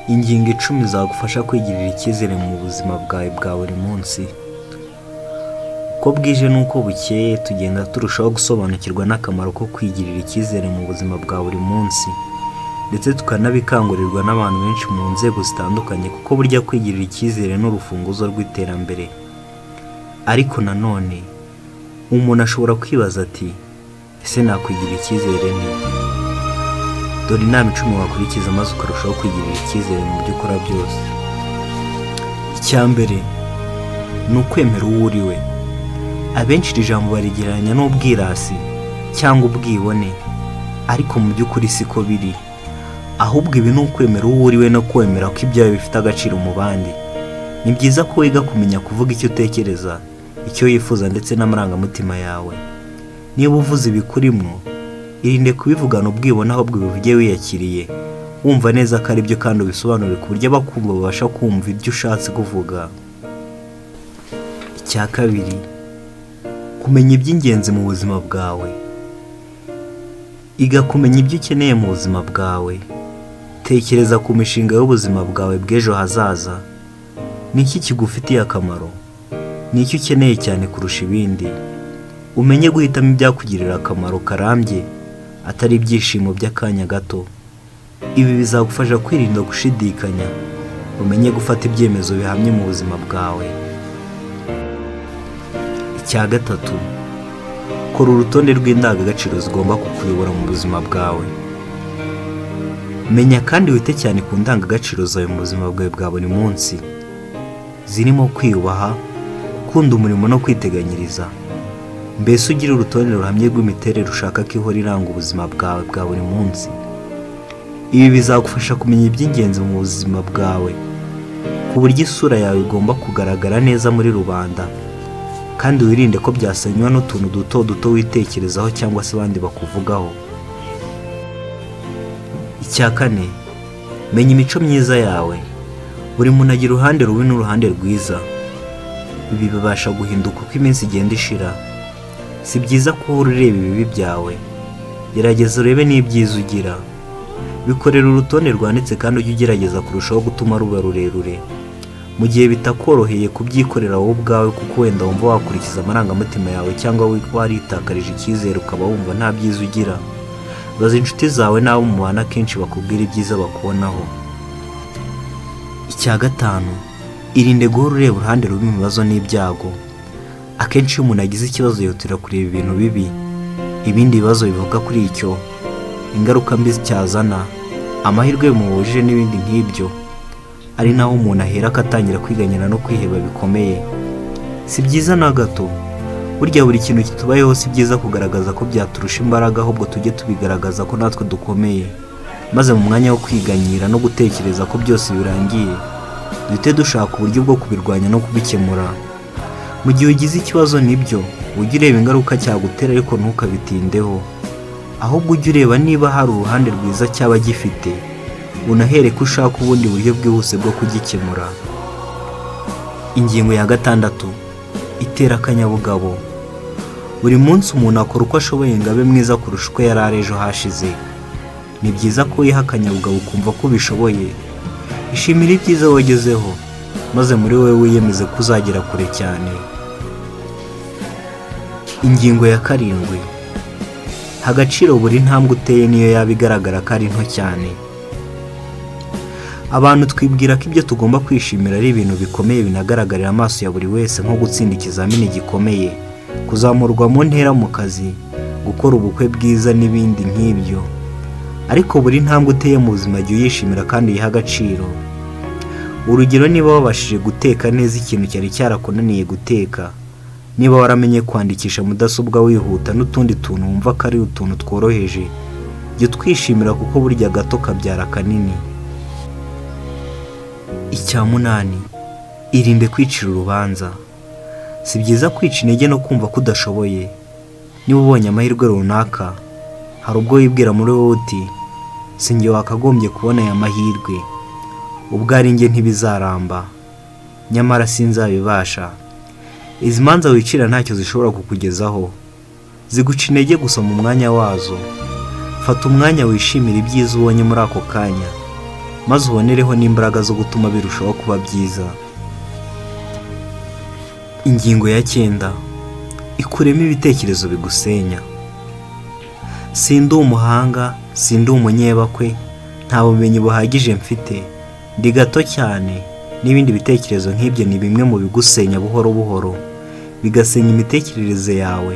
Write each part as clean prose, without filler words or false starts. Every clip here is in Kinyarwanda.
Ingingo 10 zagufasha kwigirira icyizere mu buzima bwawe bwa buri munsi. Uko bwije n'uko bukeye tugenda turushaho gusobanukirwa n'akamaro ko kwigirira icyizere mu buzima bwa buri munsi, ndetse tukanabikangurirwa n'abantu benshi mu nzego zitandukanye kuko burya kwigirira icyizere ni urufunguzo rw'iterambere. Ariko nanone umuntu ashobora kwibaza ati: "Ese nakwigirira icyizere nte?" Dore inama 10 wakurikiza maze ukarushaho kwigirira icyizere mu byo ukora byose. Icya mbere ni ukwemera uwo uri we. Abenshi iri jambo barigereranya n'ubwirasi cyangwa ubwibone, ariko mu by'ukuri siko biri. Ahubwo ibi ni ukwemera uwo uri we no kwemera ko ibyawe bifite agaciro mu bandi. Ni byiza ko wiga kumenya kuvuga icyo utekereza, icyo wifuza ndetse n'amarangamutima yawe. Niba uvuze ibikurimo, irinde kubivugana ubwibone, ahubwo ubivuge wiyakiriye, wumva neza ko ari byo, kandi ubisobanure ku buryo abakumva babasha kumva ibyo ushatse kuvuga. Icya kabiri, kumenya iby'ingenzi mu buzima bwawe. Iga kumenya ibyo ukeneye mu buzima bwawe. Tekereza ku mishinga y'ubuzima bwawe bw'ejo hazaza. Ni iki kigufitiye akamaro? Ni iki ukeneye cyane kurusha ibindi? Umenye guhitamo ibyakugirira akamaro karambye, atari ibyishimo by'akanya gato. Ibi bizagufasha kwirinda gushidikanya, umenye gufata ibyemezo bihamye mu buzima bwawe. Icya gatatu, kora urutonde rw'indangagaciro zigomba kukuyobora mu buzima bwawe. Menya kandi wite cyane ku ndangagaciro zawe mu buzima bwawe bwa buri munsi, zirimo kwiyubaha, gukunda umurimo no kwiteganyiriza. Mbese ugire urutonde ruhamye rw'imiterere ushaka ko ihora iranga ubuzima bwawe bwa buri munsi. Ibi bizagufasha kumenya iby'ingenzi mu buzima bwawe, ku buryo isura yawe igomba kugaragara neza muri rubanda, kandi wirinde ko byasenywa n'utuntu duto duto witekerezaho cyangwa se abandi bakuvugaho. Icya kane, menya imico myiza yawe. Buri muntu agira uruhande rubi n'uruhande rwiza. Ibi bibasha guhinduka uko iminsi igenda ishira. Si byiza ko uhora ureba ibibi byawe, gerageza urebe n'ibyiza ugira. Bikorere urutonde rwanditse kandi ujye ugerageza kurushaho gutuma ruba rurerure. Mu gihe bitakoroheye kubyikorera wowe ubwawe, kuko wenda wumva wakurikiza amarangamutima yawe cyangwa waritakarije icyizere ukaba wumva nta byiza ugira, baza inshuti zawe n'abo mubana kenshi bakubwira ibyiza bakubonaho. Icya gatanu, irinde guhora ureba uruhande rubi mu bibazo n'ibyago. Akenshi iyo umuntu agize ikibazo yihutira kureba ibintu bibi, ibindi bibazo bivuga kuri icyo, ingaruka mbi cyazana, amahirwe bimubujije n'ibindi nk'ibyo, ari naho umuntu ahera akatangira kwiganyira no kwiheba bikomeye. Si byiza na gato. Burya buri kintu kitubayeho si byiza kugaragaza ko byaturusha imbaraga, ahubwo tujye tubigaragaza ko natwe dukomeye, maze mu mwanya wo kwiganyira no gutekereza ko byose birangiye, duhite dushaka uburyo bwo kubirwanya no kubikemura. Mu gihe ugize ikibazo, nibyo, ujye ureba ingaruka cyagutera, ariko ntukabitindeho, ahubwo ujye ureba niba hari uruhande rwiza cyaba gifite, unahere ko ushaka ubundi buryo bwihuse bwo kugikemura. Ingingo ya gatandatu, itera akanyabugabo. Buri munsi umuntu akora uko ashoboye ngo abe mwiza kurusha uko yari ari ejo hashize. Ni byiza ko wiha akanyabugabo ukumva ko ubishoboye. Ishimire ibyiza wagezeho, maze muri wowe wiyemeze ko uzagera kure cyane. Ingingo ya karindwi, ha agaciro buri ntambwe uteye, niyo yaba igaragara ko ari nto cyane. Abantu twibwira ko ibyo tugomba kwishimira ari ibintu bikomeye binagaragarira amaso ya buri wese, nko gutsinda ikizamini gikomeye, kuzamurwa mu ntera mu kazi, gukora ubukwe bwiza n'ibindi nk'ibyo. Ariko buri ntambwe uteye mu buzima jya uyishimira kandi uyihe agaciro. Urugero, niba wabashije guteka neza ikintu cyari cyarakunaniye guteka, niba waramenye kwandikisha mudasobwa wihuta n'utundi tuntu wumva ko ari utuntu tworoheje, jya utwishimira, kuko burya gato kabyara kanini. Icya munani, irinde kwicira urubanza. Si byiza kwica intege no kumva ko udashoboye. Niba ubonye amahirwe runaka, hari ubwo wibwira muri wowe uti: "Si njye wakagombye kubona aya mahirwe, ubwo ari njye ntibizaramba, nyamara sinzabibasha." Izi manza wicira ntacyo zishobora kukugezaho, ziguca intege gusa mu mwanya wazo. Fata umwanya wishimire ibyiza ubonye muri ako kanya. Maze ubonereho n'imbaraga zo gutuma birushaho kuba byiza. Ingingo ya 9: Ikuremo ibitekerezo bigusenya. Sindi umuhanga, sindi umunyebakwe, nta bumenyi buhagije mfite, ndi gato cyane, n'ibindi bitekerezo nk'ibyo ni bimwe mu bigusenya buhoro buhoro, bigasenya imitekerereze yawe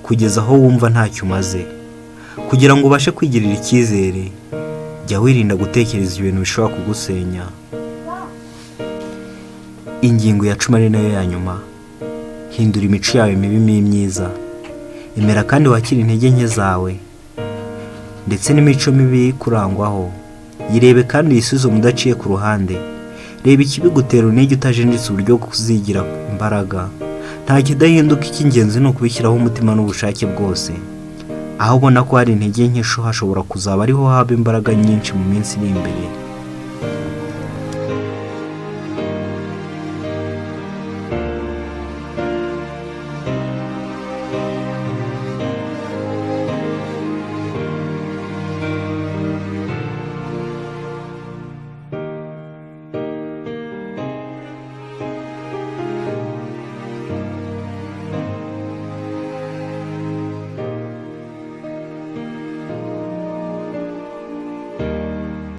kugeza aho wumva ntacyo umaze. Kugira ngo ubashe kwigirira icyizere, jya wirinda gutekereza ibintu bishobora kugusenya. Ingingo ya 10 ari nayo ya nyuma: hindura imico yawe mibi myiza. Emera kandi wakire intege nke zawe ndetse n'imico mibi ikurangwaho. Yirebe kandi uyisuzume udaciye ku ruhande. Reba ikibigutera unige utajenjetse uburyo bwo kuzigira imbaraga. Nta kidahinduka, icy'ingenzi ni ukubishyiraho umutima n'ubushake bwose. Aho ubona ko hari intege nke hashobora kuzaba ariho haba imbaraga nyinshi mu minsi iri imbere.